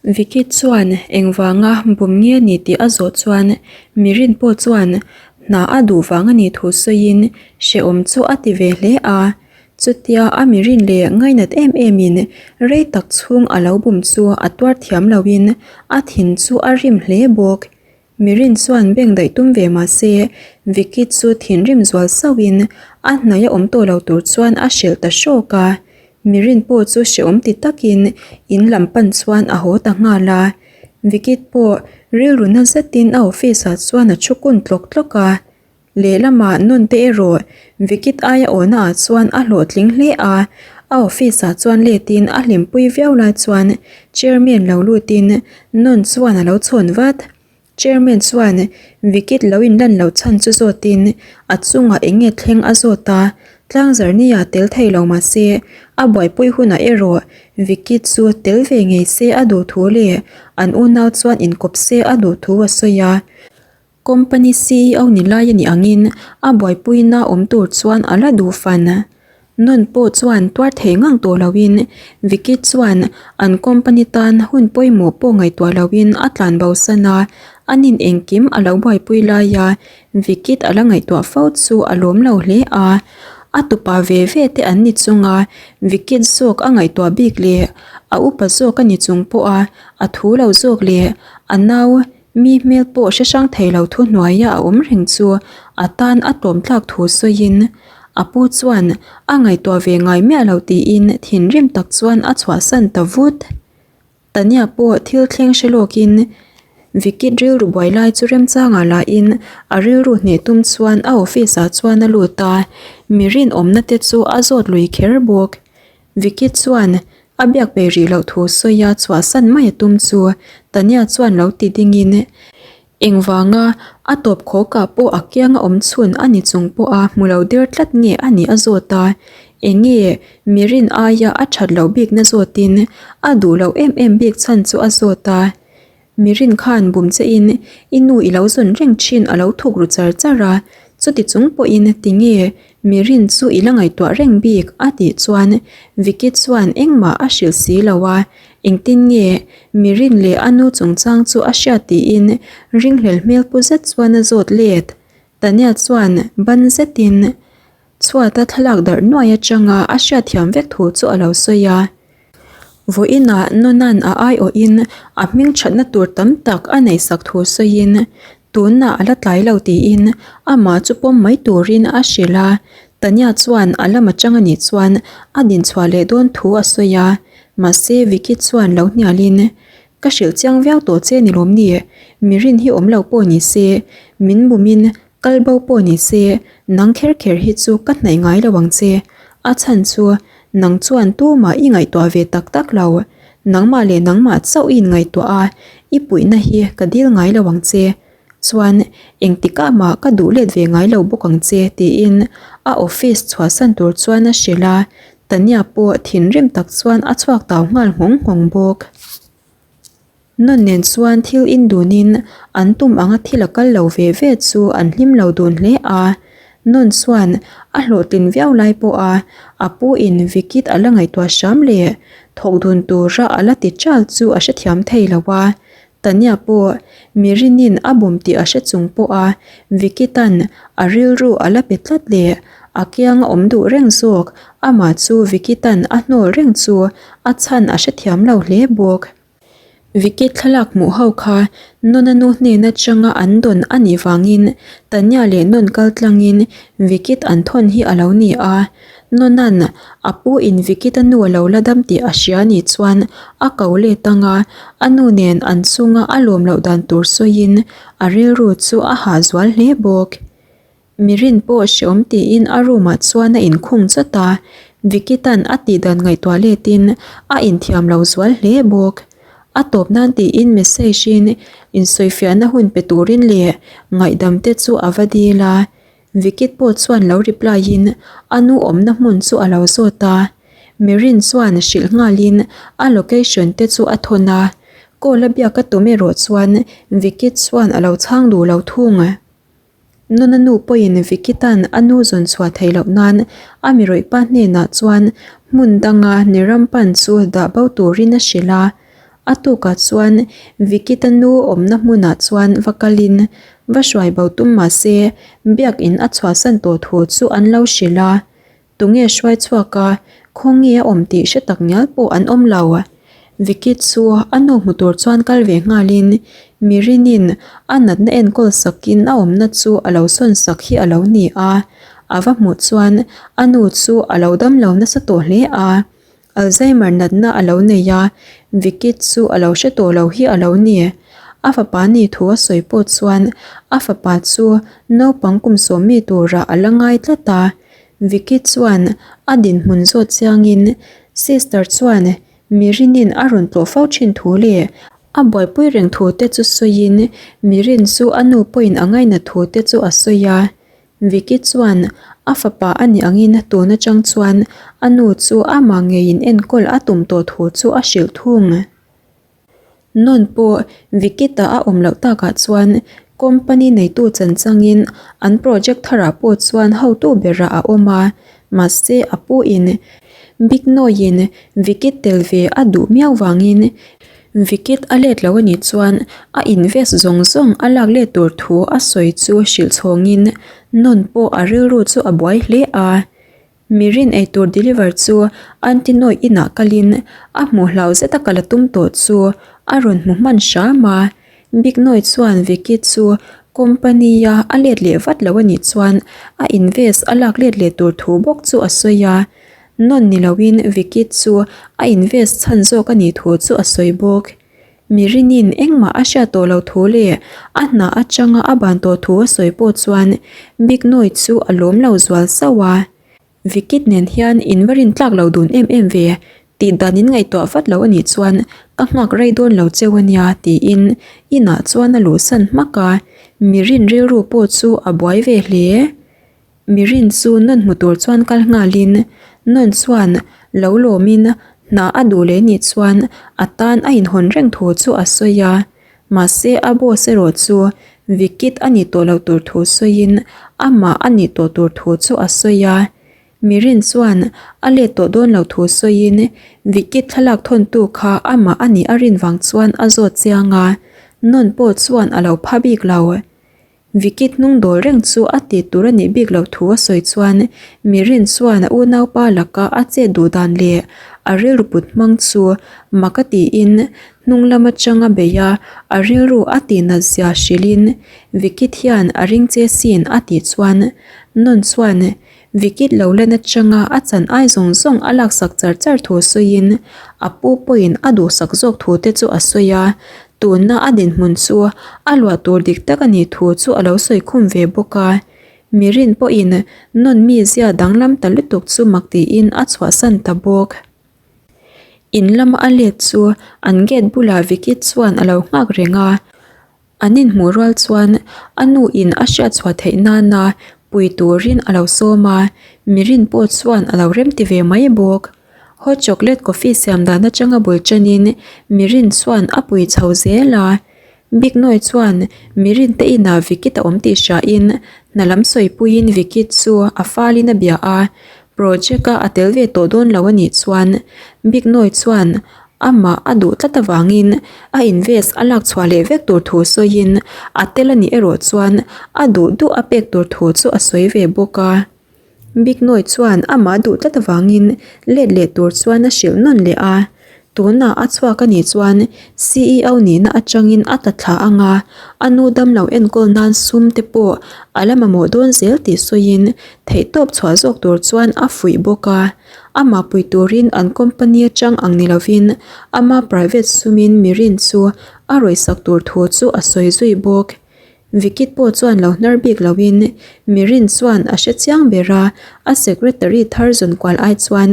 Vicky chuan engvanga bum nge a ni tih a zawh chuan Mirin pawh chuan hna a duh vang a nih thu sawiin hrehawm chu a ti ve hle a. Chutia a mirin leh ngainat em emin rei tak chhung a lo bum chu a tuar thiam loin a thin chu a rim hle bawk. Mirin chuan bank daih tum ve mah se, Vicky chu thinrim zual sauhin a hnaih a awm tawh lo tur chuan a hrilh ta hrawk a. Mirin pawh chu hrehawm ti takin in lam pan chuan a haw ta nghal a. Vicky pawh rilru na zetin a office ah chuan a thu kun tlawk tlawk a. Lehlamah nawn te erawh Vikit aia awhna ah chuan a hlawhtling hle a, a office ah chuan letin a hlimpui viau lai chuan chairman lo lutin nawn chuan a lo chhawn vat. Chairman chuan Vikit lo inlan loh chhan chu zawtin a chungah eng nge thleng a zawt a, tlangzarni ah tel thei lo mahse a buaipui hunah erawh Vikit chu tel ve ngei se a duh thu leh an unau chuan inkawp se a duh thu a sawi a. Company ceo ni lai a nih angin a buaipuina awm tur chuan a la duh fan. Nun pawh chuan tuar thei ngang tawh loin Vicky chuan an company tan hun pawimawh pawh ngaihtuah loin a tlan bo san a, a nin engkim a lo buaipui laia Vicky a la ngaihtuah fo chu a lawm lo hle a. A tupa ve ve te an ni chunga Vicky zawk a ngaihtuah bik leh a upa zawk a ni chung pawha a thu lo zawk leh a nau Mi hmel pawh hre hrang thei lo thu hnuaia a awm reng chu a tan a tlawm tlak thu sawiin a pu chuan a ngaihtuah ve ngai miah lo tiin thinrim tak chuan a chhuahsan ta vut. Tania pawh thil thleng hre lawkin Vicky rilru buai lai chu remchangah lahin a rilru hneh tum chuan a office ah chuan a lut a, mi rinawmna te chu a zawt lui kher bawk. Vicky chuan a biak peih rih loh thu sawi a chhuahsan mai a tum chu Tania chuan lo ti dingin engvanga a tawp khawkah pawh a kianga awm chhun a ni chung pawha hmu lo der tlat nge a nih a zawt a, enge mi rin aia a that loh bikna zawtin a duh loh em em bik chhan chu a zawt a. Mi rin khan bum che in i nu i lo zawn reng thin a lo thuk ru char char a, chuti chung pawhin tinge mi rin chu i la ngaihtuah reng bik a tih chuan Vicky chuan engmah a hrilh si lo a, engtin nge mi rin leh a nu chungchang chu a hriat tiin ringhlel hmel pu zet chuan a zawt let. Tania chuan ban zetin Chhuata thlalak darh nuai atanga a hriatthiam vek thu chu a lo sawi a. Vawiinah Nonan a aiawhin a hming thatna tur tam tak a neihsak thu sawiin tunah a la tlai lo tiin amah chu pawm mai turin a hrilh a. Tanya chuan a lam atang a nih chuan a dinchhuah leh dawn thu a sawi a. Mahse Vicky chuan lo hnialin, Ka hrilh chiang viau tawh che ni lawm ni? Mi rin hi awm lo pawh ni se, min bumin Kal bo pawh ni se, nang kher kher hi chu ka hnaih ngai lo ang che. A chhan chu, nang chuan tumah i ngaihtuah ve tak tak lo. Nangmah leh nangmah chauh i inngaihtuah a, i puihna hi ka dil ngai lo ang che. Chuan, engtikah mah ka duh let ve ngai lo bawk ang che, tiin a office chhuahsan tur chuan a hrilh a. Tania pawh thinrim tak chuan a chhuak tau nghal nghawng nghawng bawk. Nun nen chuan thil indunin an tum anga thil a kal lo ve ve chu an hlim lo dun hle a. Nun chuan a hlawhtlin viau lai pawha a pu in Vikit a la ngaihtuah hram leh thawk dun tura a la ti chal chu a hrethiam thei lo a. Tania pawh Mirinin a bum tih a hre chung pawha Vikitan a rilru a la pe tlat leh a kianga awm duh reng zawk amah chu Vikitan a hnawl reng chu a chhan a hrethiam lo hle bawk. Vicky thlalak hmuh ho kha Nona nu hnen atanga an dawn a nih vangin Tanya leh Non kal tlangin Vikit an thawn hi a lo ni a. Nona'n a pu in Vikit a nu a lo la dam tih a hria nih chuan a ko let anga a nu nen an chunga a lawm loh dan tur sawiin a rilru chu a hah zual hle bawk. Mirin pawh hreawm tiin a room ah chuan a inkhung chawt a, Vicky tan a tih dan ngaihtuah letin a inthiam lo zual hle bawk. A tawp nan tiin message in insawifiahna hun pe turin leh ngaihdam te chu a va dil a, Vicky pawh chuan lo reply in a nu awmna hmun chu a lo zawt a, Mirin chuan hrilh nghalin a location te chu a thawn a, call a biak a tum erawh chuan Vicky chuan a lo chhang duh lo thung. Nuna nu pawhin Vikitan a nu zawn chhuah theih loh nan a mi rawihpa hnenah chuan hmun danga Nirampan chu dah bo turin a hrilh a. A tukah chuan Vikita nu awmna hmunah chuan va kalin va hruai bo tum mah se biakin a chhuahsan tawh thu chu an lo hrilh a. Tunge hruai chhuak a, khawnge a awm tih hre tak ngial pawh an awm lo. Vicky chu a nu hmu tur chuan kal ve nghalin Mirinin a natna enkawl sakin a awmna chu a lo sawn sak hi a lo ni a. A va hmuh chuan a nu chu a lo dam lo nasa tawh hle a. Alzheimer natna a lo nei a, Vicky chu a lo hre tawh lo hi a lo ni. A fapa ni thu a sawi pawh chuan a fapa chu naupang kum sawmmi turah a la ngai tlat a. Vicky chuan a dinhmun zawt chiangin Sister chuan Mirinin a rawn tlawh fo thin thu leh a buaipui reng thu te chu sawiin Mirin chu a nu pawhin a ngainat thu te chu a sawi a. Vicky chuan a fapa a nih angin tun atang chuan a nu chu amah ngeiin enkawl a tum tawh thu chu a hrilh thung. Nawn pawh Vicky ta a awm loh takah chuan company neitu chan changin an project tharah pawh chuan hotu berah a awm a, mahse a pu in Big Noy-in Vicky tel ve a duh miau vangin Vicky a let lo a nih chuan a invest zawng zawng a lak let tur thu a sawi chu hrilh chhawngin Nawn pawh a rilru chu a buai hle a. Mirin eitur deliver chu Aunty Noi inah kalin a hmuh hlau zet a kal a tum tawh chu a rawn hmu hman hram a. Big Noi chuan Vicky chu company a a let leh vat lo a nih chuan a invest a lak let leh tur thu bawk chu a sawi a. Nawn ni loin Vicky chu a invest chhan zawk a nih thu chu a sawi bawk. Mirinin engmah a hriat tawh lo thu leh a hna atanga a ban tawh thu a sawi pawh chuan Big Noi chu a lawm lo zual sauh a. Vikit nen hian in va rin tlak lo dun em em ve, tih dan in ngaihtuah vat lo a nih chuan ka nghak rei dawn lo cheu a nia tiin inah chuan a luhsan hmak a, Mirin rilru pawh chu a buai ve hle. Mirin chu nawn hmu tur chuan kal nghalin nawn chuan lo lawmin hna a duh leh nih chuan a tan a inhawn reng thu chu a sawi a. Mahse a boss erawh chu Vikit a nih tawh loh tur thu sawiin amah a nih tawh tur thu chu a sawi a. Mirin chuan a let tawh dawn loh thu sawiin Vikit thlalak thawntu kha amah a nih a rin vang chuan a zawt chiang a, nawn pawh chuan a lo pha bik lo. Vicky hnung dawl reng chu a tih tur a nih bik loh thu a sawi chuan Mirin chuan a unaupa laka a chet duh dan leh a rilru put hmang chu mak a tiin hnung lam atanga beih a, a rilru a tih nat zia hrilhin Vicky thian a ring che sin a tih chuan Nawn chuan Vikit lo lan atanga a chan ai zawng zawng a laksak char char thu sawiin a pu pawhin a duhsak zawk thu te chu a sawi a, tuna a dinhmun chu a luah tur dik tak a nih thu chu a lo sawi khum ve bawk a. Mirin pawhin nawn mizia danglam ta lutuk chu mak tiin a chhuahsan ta bawk. In lama a let chu an gate bulah Vikit chuan a lo nghak reng a. An inhmuh rual chuan a nu in a hriat chhuah theih nana pui turin a lo sawm a, mirin pawh chuan a lo remti ve mai bawk. Hot chocolate coffee siam dan atanga bul tanin mirin chuan a pui chho zel a. Big Noi chuan mirin te inah Vikit a awm tih hriain hna lam sawipuiin Vikit chu a falin a bia a, project a a tel ve tawh dawn lo a nih chuan Big Noi chuan Amah a duh tlat avangin a invest a lak chhuah leh vek tur thu sawiin a tel a nih erawh chuan a duh duh a pek tur thu chu a sawi ve bawk a. Big Noi chuan amah duh tlat avangin let leh tur chuan a hrilh nawn leh a. Tunah a chhuak a nih chuan CEO nihna atangin a tla thla ang a, a nu damlo enkawl nan sum te pawh a la mamawh dawn zel tih sawiin theihtawp chhuah zawk tur chuan a fuih bawk a. Amah pui turin an company atang ang ni lovin ama private sumin mirin chu a rawisak tur thu chu a sawi zui bawk. Vikit pawh chuan lo hnar bik loin mirin chuan a hre chiang ber a, a secretary thar zawn kual ai chuan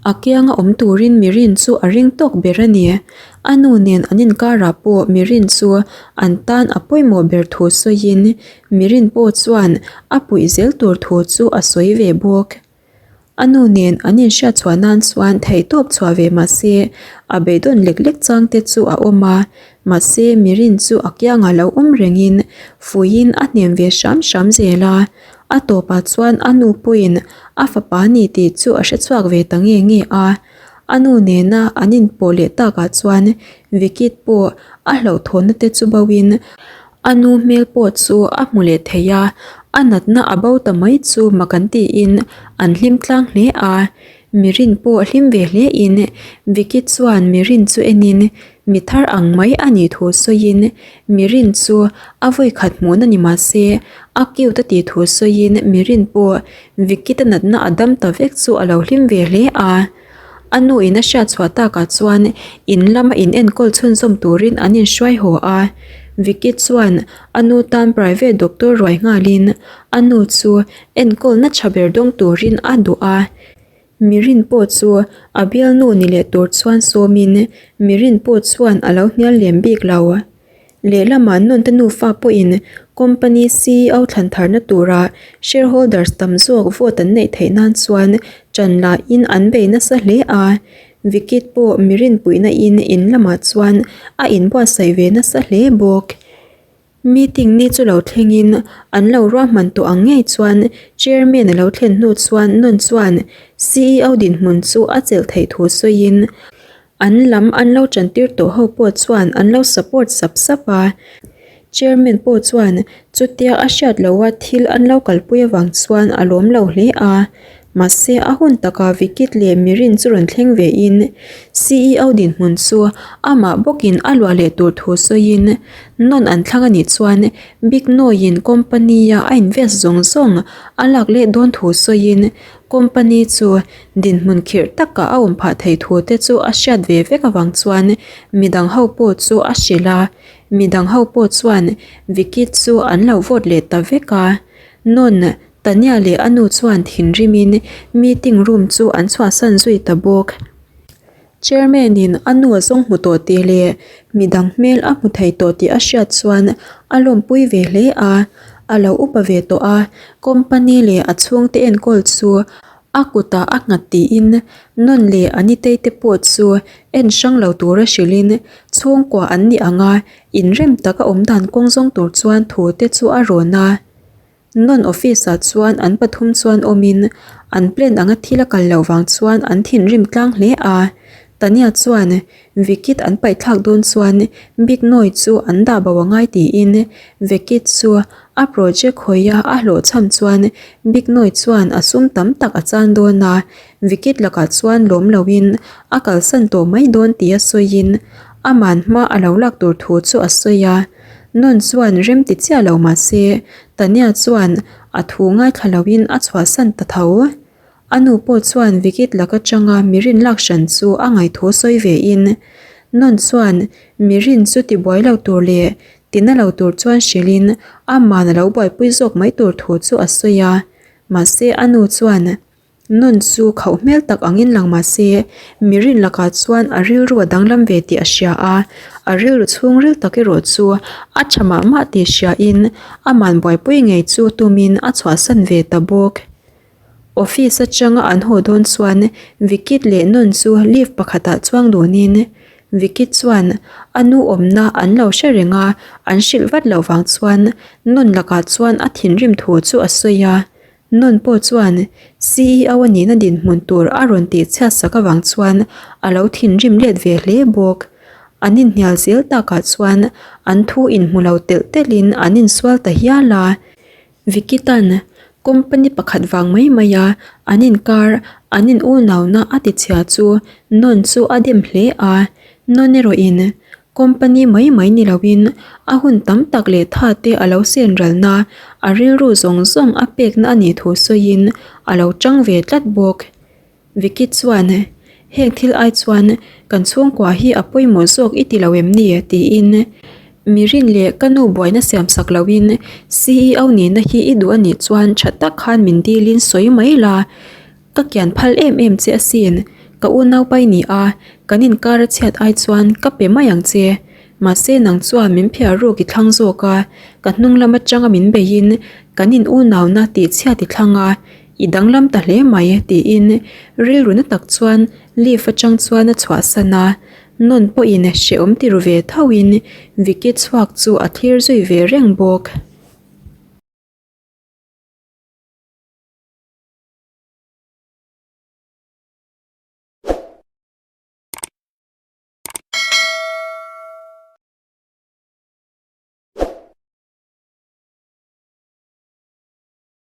a kianga awm turin mirin chu a ring tawk ber a ni. A nu nen an inkarah pawh mirin chu an tan a pawimawh ber thu sawiin mirin pawh chuan a puih zel tur thu chu a sawi ve bawk. A nu nen an inhriat chhuah nan chuan theihtawp chhuah ve mah se, a beidawn lek lek chang te chu a awm a, mahse Mirin chu a kiangah lo awm rengin fuiin a hnem ve hram hram zel a, a tawpah chuan a nu pawhin a fapa ni tih chu a hre chhuak ve ta nge nge a. A nu nena an inpawh leh takah chuan Vikit pawh a hlauhthawnna te chu bo in a nu hmel pawh chu a hmu leh thei a, a natna a bo ta mai chu mak an tiin an hlim tlang hle a. Mirin pawh hlim ve hle in Vicky chuan Mirin chu en in mi thar ang mai a nih thu sawiin Mirin chu a vawikhat hmuhna ni mah se a cute a tih thu sawiin Mirin pawh Vicky te natna a dam ta vek chu a lo hlim ve hle a. A nu in a hriat chhuah takah chuan in lama in enkawl chhunzawm turin an inhruai haw a. Vicky chuan a nu tan private doctor ruai nghalin a nu chu enkawlna tha ber dawng turin a duh a. Mirin pawh chu a bialnu ni leh tur chuan sawmin Mirin pawh chuan a lo hnial lem bik lo. Lehlamah Nunte nufa pawhin company ceo thlan tharna tura shareholders tam zawk vote an neih theih nan chuan ṭan lahin an bei nasa hle a. Vikit pawh Mirin puihna in in lamah chuan a inbuatsaih ve nasa hle bawk. Meeting ni chu lo thlengin an lo ruahman tawh ang ngei chuan Chairman a lo thlen hnu chuan Nun chuan ceo dinhmun chu a chelh theih thu sawiin an lam an lo tantir tawh ho pawh chuan an lo support sap sap a. Chairman pawh chuan chutia a hriat loha thil an lo kalpui avang chuan a lawm lo hle a. Mahse, a hun takah Vikit leh Mirin chu rawn thleng vein ceo dinhmun chu amah bawkin a luah leh tur thu sawiin nawn an thlang a nih chuan Big Noi-in company-a a invest zawng zawng a lak leh dawn thu sawiin company chu dinhmun khirh takah a awm phah thei thu te chu a hriat ve vek avang chuan midang ho pawh chu a hrilh a, midang ho pawh chuan Vikit chu an lo vote leh ta vek a, nawn Tania leh a nu chuan thinrimin meeting room chu an chhuahsan zui ta bawk. Chairman in a nu a zawng hmu tawh tih leh midang hmel a hmu thei tawh tih a hriat chuan a lawmpui ve hle a, a lo upa ve tawh a, company leh a chhungte enkawl chu a kutah a nghat tiin Nawn leh Anitei te pawh chu en hrang lo tura hrilhin chhungkua an nih anga inrem taka awm dan kawng zawng tur chuan thu te chu a rawn a. Non office ah chuan an pathum chuan awmin an plan anga thil a kal loh vang chuan an thinrim tlang hle a. Tania chuan Vikit an paih thlak dawn chuan Big Noi chu an dah bo angai tiin Vikit chu a project hawia a hlawhchham chuan Big Noi chuan a sum tam tak a chan dawn a, Vikit lakah chuan lawm loin a kalsan tawh mai dawn tia sawiin aman hma a lo lak tur thu chu a sawi a. Nun chuan rem ti chiah lo mah se, Tania chuan a thu ngaithla loin a chhuahsan ta tho. A nu pawh chuan Vikit lak atanga mirin lak hran chu a ngaithu sawi ve in, Nun chuan mirin chu tibuai lo tur leh tina lo tur chuan hrilhin aman a lo buaipui zawk mai tur thu chu a sawi a. Mahse a nu chuan Nun chu khauh hmel tak angin lang mah se, mi rin lakah chuan a rilru a danglam ve tih a hria a, a rilru chhungril tak erawh chu a tha mah mah tih hriain aman buaipui ngei chu tumin a chhuahsan ve ta bawk. Office atanga an haw dawn chuan Vikit leh Nun chu lift pakhatah chuang dunin Vicky chuan a nu awmna an lo hre reng a, an hrilh vat loh vang chuan Nun lakah chuan a thinrim thu chu a sawi a. Nun pawh chuan ceo a nihna dinhmun tur a rawn tih chhiat sak avang chuan a lo thinrim let ve hle bawk. An inhnial zel takah chuan an thu inhmu lo telh telhin an insual ta hial a. Vicky tan company pakhat vang mai mai a an inkar an in unauna a ti chhia chu Nun chu a dem hle a. Nun erawhin Company mai mai ni loin a hun tam tak leh tha te a lo sen ralna, a rilru zawng zawng a pekna a nih thu sawiin a lo tang ve tlat bawk. Vicky chuan, Heng thil ai chuan kan chhungkua hi a pawimawh zawk i ti lo em ni? tiin mi rin leh ka nu buaina siam sak loin ceo nihna hi i duh a nih chuan tha tak khan min dilin sawi mai la, Ka kian phal em em che asin, ka unaupa i ni a, kan inkar a chhiat ai chuan ka pe mai ang che. Mahse nang chuan min phiar ruk i thlang zawk a, ka hnung lam atanga min beihin kan in unauna tih chhiat i thlang a, i danglam ta hle mai tiin rilru na tak chuan lift atang chuan a chhuahsan a, Nun pawhin hrehawm ti ru ve thoin Vicky chhuak chu a thlir zui ve reng bawk.